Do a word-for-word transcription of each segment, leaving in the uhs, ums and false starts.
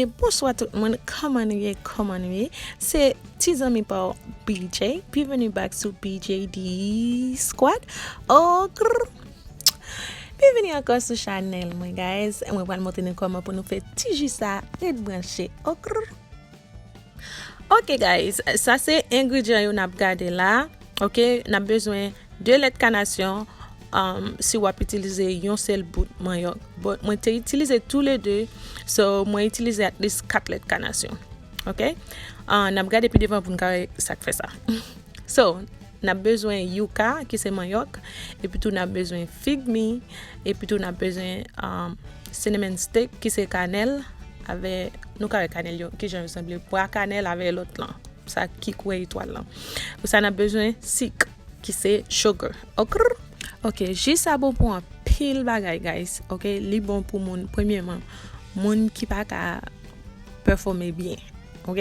Bonswa tout moun, kòman nou ye, kòman nou ye? Se ti zanmi pa w, B J. Bienvenue back sou B J D Squad. Oh, grrr. Bienvenue ankò sou chanèl mwen, guys. Mwen pral montre nou kòman pou nou fè ti ji sa ret branche. Oh, grrr. Ok, guys, sa se engredyan yo n ap gade la. Ok, n ap bezwen de lèt kanasyon, um, si w ap itilize yon sèl bout manyòk. But mwen te itilize toulede, so mwen itilize at least kat lèt kanasyon. Ok? Ah, n ap gade pi devan pou n ka wè sa k fè sa. So, n ap bezwen yuca, ki se manyòk, epi tou n ap bezwen fig mi, epi tou n ap bezwen, um, cinnamon stick, ki se kanèl, avè, nou ka wè kanèl yo, kijan yo sanble, bwa kanèl avè lòt lan, sa ki koulè etwal lan. Pou sa, n ap bezwen sik, ki se sugar. Ok? Ok, ji sa bon pou anpil bagay, guys. Ok, li bon pou moun, premyèman, moun ki pa ka pèfòme byen. Ok?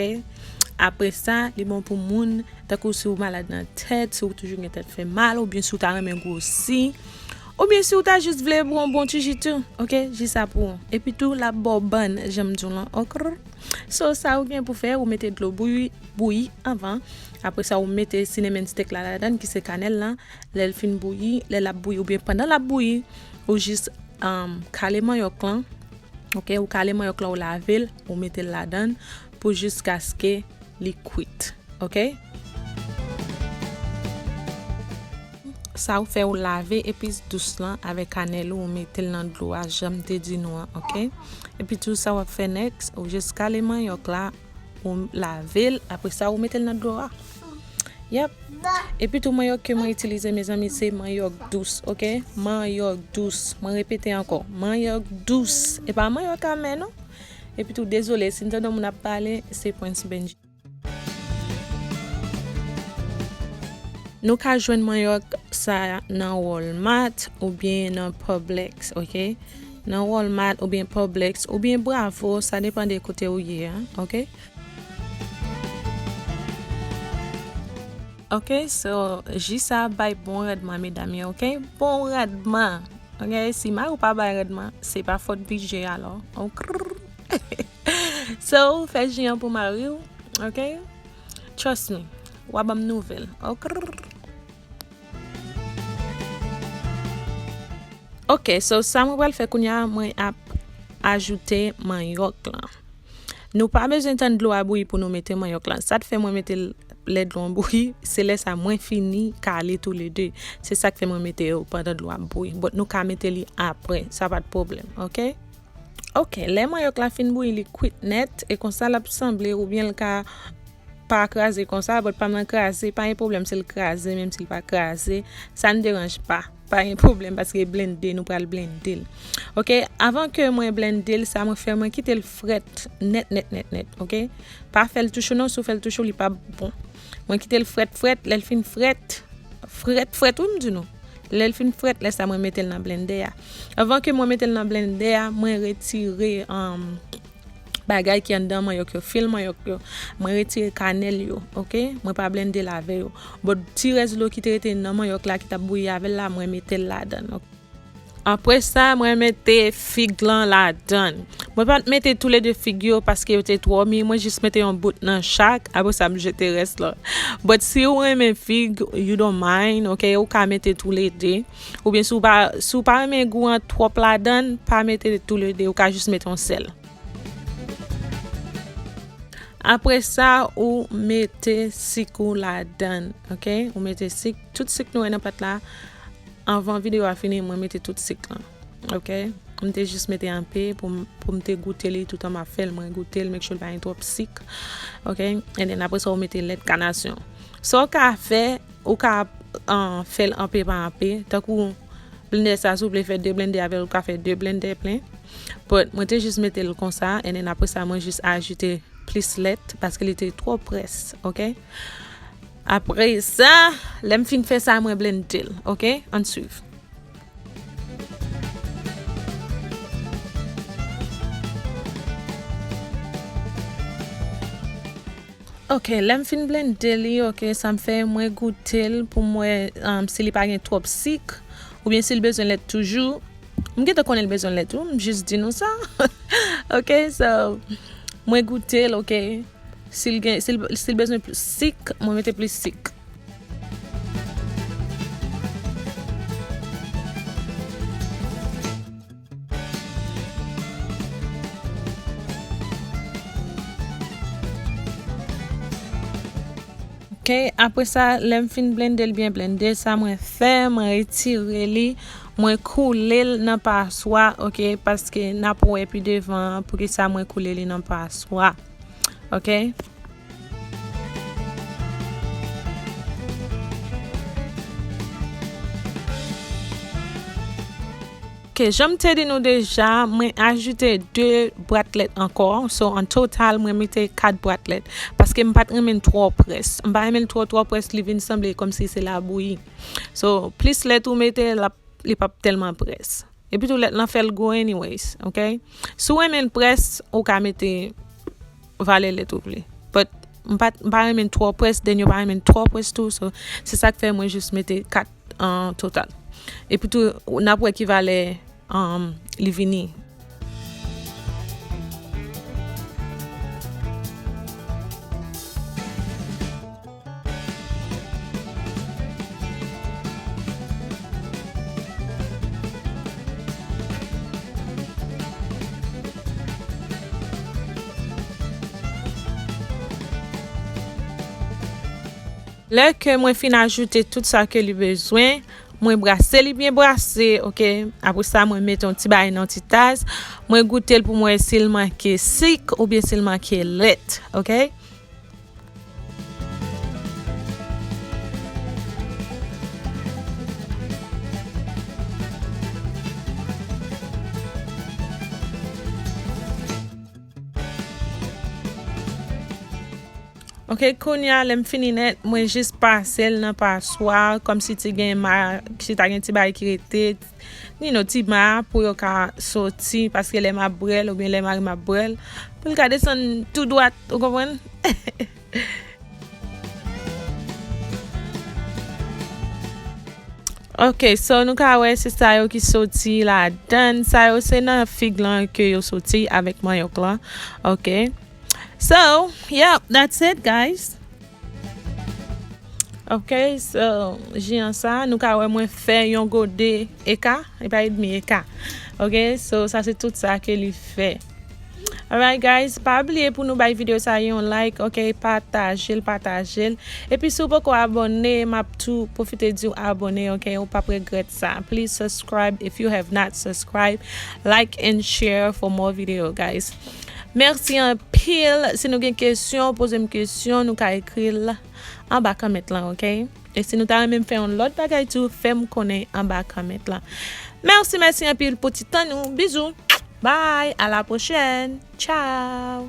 Apre sa, li bon pou moun, tankou si w malad nan tèt, si w toujou gen tèt fè mal, oubyen si w ta renmen gwosi, oubyen si w ta jis vle bwè yon bon ti ji tou. Ok? Ji sa pou ou. Epi tou, l ap ba w bann, jan m di w lan. Ok? So, sa ou gen pou fè, ou mete dlo bouyi, bouyi anvan. Apre sa, ou mete cinnamon stick la ladan, ki se kanèl lan. Lè l fin bouyi, lè l ap bouyi, oubyen pandan l ap bouyi, ou jis, um, kale manyòk lan. Ok, ou kale manyòk lan, ou lave l, ou mete l ladan l pou jiskaske li kwit. Ok? Sa ou fè, ou lave epis dous lan avèk kanèl ou, ou mete l nan dlo a, jan m te di nou an, ok? Epi tou sa w ap fè next, ou jis kale manyòk la, ou lave l, apre sa ou mete l nan dlo a. Yep. Epi tou manyòk ke mwen itilize, mezanmi, se manyòk dous, ok? Manyòk dous. Mwen repete ankò, manyòk dous. E pa manyòk amè, non. Epi tou, dezole, si n tande moun ap pale, se Prince Benji. Nou ka jwenn manyòk sa nan Walmart oubyen nan Publix, ok? Nan Walmart oubyen Publix oubyen Bravo, sa depann de kote ou ye a, ok? Ok, so, ji sa bay bon randman, medam yo, ok? Bon randman, ok? Si mari w pa bay randman, se pa fòt B J alò, ok? So, fè ji an pou mari w, ok? Trust me, w a ban m nouvèl, ok? Ok, so sa mwen pral fè kounye a, mwen ap ajoute manyòk lan. Nou pa bezwen tann dlo a bouyi pou nou mete manyòk lan. Sa t fè mwen mete l lè dlo an bouyi, se lè sa mwen fini kale toulede. Se sa k fè mwen mete yo pandan dlo a bouyi. But nou ka mete li apre, sa pa t pwoblèm, ok? Ok, lè manyòk la fin bouyi, li kwit nèt, e konsa l ap sanble, oubyen l ka pa kraze konsa, but pa m nan kraze, pa gen pwoblèm si l kraze, menm si l pa kraze, sa n deranj pa, pa gen pwoblèm, paske blende, nou pral blende l. Ok, avan ke mwen blende l, sa mwen fè, mwen kite l frèt nèt, nèt, nèt, nèt, ok? Pa fè l tou cho non, si w fè l tou cho, li p ap bon. Mwen kite l frèt, frèt, lè l fin frèt, frèt, frèt, wi, m di nou. Lè l fin frèt, lè sa mwen mete l nan blende a. Avan ke mwen mete l nan blende a, mwen retire, um, bagay ki anndan manyòk yo, fil manyòk yo. Mwen retire kanèl yo, ok? Mwen pa blende l avè yo. But ti rès dlo ki te rete nan manyòk la, ki t ap bouyi avè l la, mwen mete l ladan l, ok? Apre sa, mwen mete fig lan ladan l. Mwen pa t mete toulede fig yo paske yo te twò mi, mwen jis mete yon bout nan chak, apre sa, m jete rès lan. But si w renmen fig, you don't mind, ok? Ou ka mete toulede. Oubyen si w pa, si w pa renmen gou an twòp ladan l, pa mete toulede, ou ka jis mete yon sèl. Apre sa, ou mete sik ou ladan l, ok? Ou mete sik, tout sik nou wè nan plat la. Anvan videyo a fini, mwen mete tout sik lan, ok? M te jis mete anpe pou m, pou m te goute li toutan m ap fè l. Mwen goute l, make sure l pa gen twòp sik, ok? And then apre sa, ou mete lèt kanasyon. Sa w ka fè, ou ka, ah, fè l anpe pa anpe. Tankou blendè sa, si w vle fè de blendè avè l, ou ka fè de blendè plen. But mwen te jis mete l konsa, and then apre sa, mwen jis ajoute plis lèt, paske li te twò près, ok? Apre sa, lè m fin fè sa, mwen blende l, ok? Ann swiv. Ok, lè m fin blende li, ok, sa m fè, mwen goute l pou m wè, um, si li pa gen twòp sik, oubyen si l bezwen lèt toujou. M gentan konnen l bezwen lèt tou, m jis di nou sa. Ok, so, Mwen goute l, oke. Si l gen, si l, si l bezwen plis sik, mwen mete plis sik. Oke, apre sa, lè m fin blende l byen, blende sa mwen fè, mwen retire li, mwen koule l nan paswa, oke, paske n ap wè pi devan poukisa mwen koule li nan paswa. Oke? Oke, jan m te di nou deja, mwen ajoute de bwatlèt ankò. So, an total, mwen mete kat bwatlèt. Paske m pa t renmen l twò près. M pa renmen l twò, twò près, li vin sanble kòmsi se labouyi. So, plis lèt ou mete, l ap, li p ap tèlman près. Epi tou, lèt lan fè l gwo anyways, oke? Si w renmen l près, ou ka mete valè lèt ou vle. But m pa, m pa renmen twò près, Daniel pa renmen twò près tou, so se sa k fè mwen jis mete kat an total. Epi tou, n ap wè ki valè, um, li vini. Lè ke mwen fin ajoute tout sa ke li bezwen, mwen brase li byen brase, oke? Apre sa, mwen mete yon ti bagay nan ti taz. Mwen goute l pou mwen wè si l manke sik oubyen si l manke lèt, oke? Oke, kounye a, lè m fini nèt, mwen jis pase l nan paswa, kòmsi ti gen ma, si ta gen ti bagay ki rete, you know, ti ma pou yo ka soti, paske lè m ap bwè l, oubyen lè mari m ap bwè l, pou l ka desann tou dwat, ou konprann? Ok, so nou ka wè se sa yo ki soti ladan. Sa yo se nan fig lan ke yo soti avèk manyòk lan. Ok. So, yep, that's it, guys. Ok, so, ji an sa, nou ka wè mwen fè yon gode eka, e pa edmi eka. Ok, so, sa se tout sa ke li fè. Alright, guys, pa bliye pou nou bay videyo sa yon like, ok? Pataje l, pataje l. Epi si w poko abòne, m ap tou pwofite di w abòne, ok? Ou p ap regrèt sa. Please subscribe if you have not subscribed. Like and share for more video, guys. Mèsi anpil. Si nou gen kesyon, poze m kesyon, nou ka ekri l anba comment lan, ok? E si nou ta renmen m fè yon lòt bagay tou, fè m konnen anba comment lan. Mèsi, mèsi anpil pou ti tan nou. Bizou. Bye, à la prochaine. Ciao.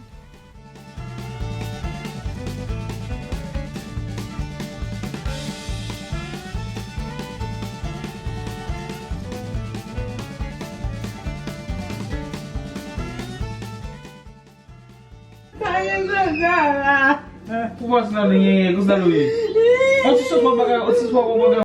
Sa gen Zozara. Ou pa sa li ye, konsa li ye. On ti sòt bagay, on ti sòt bagay.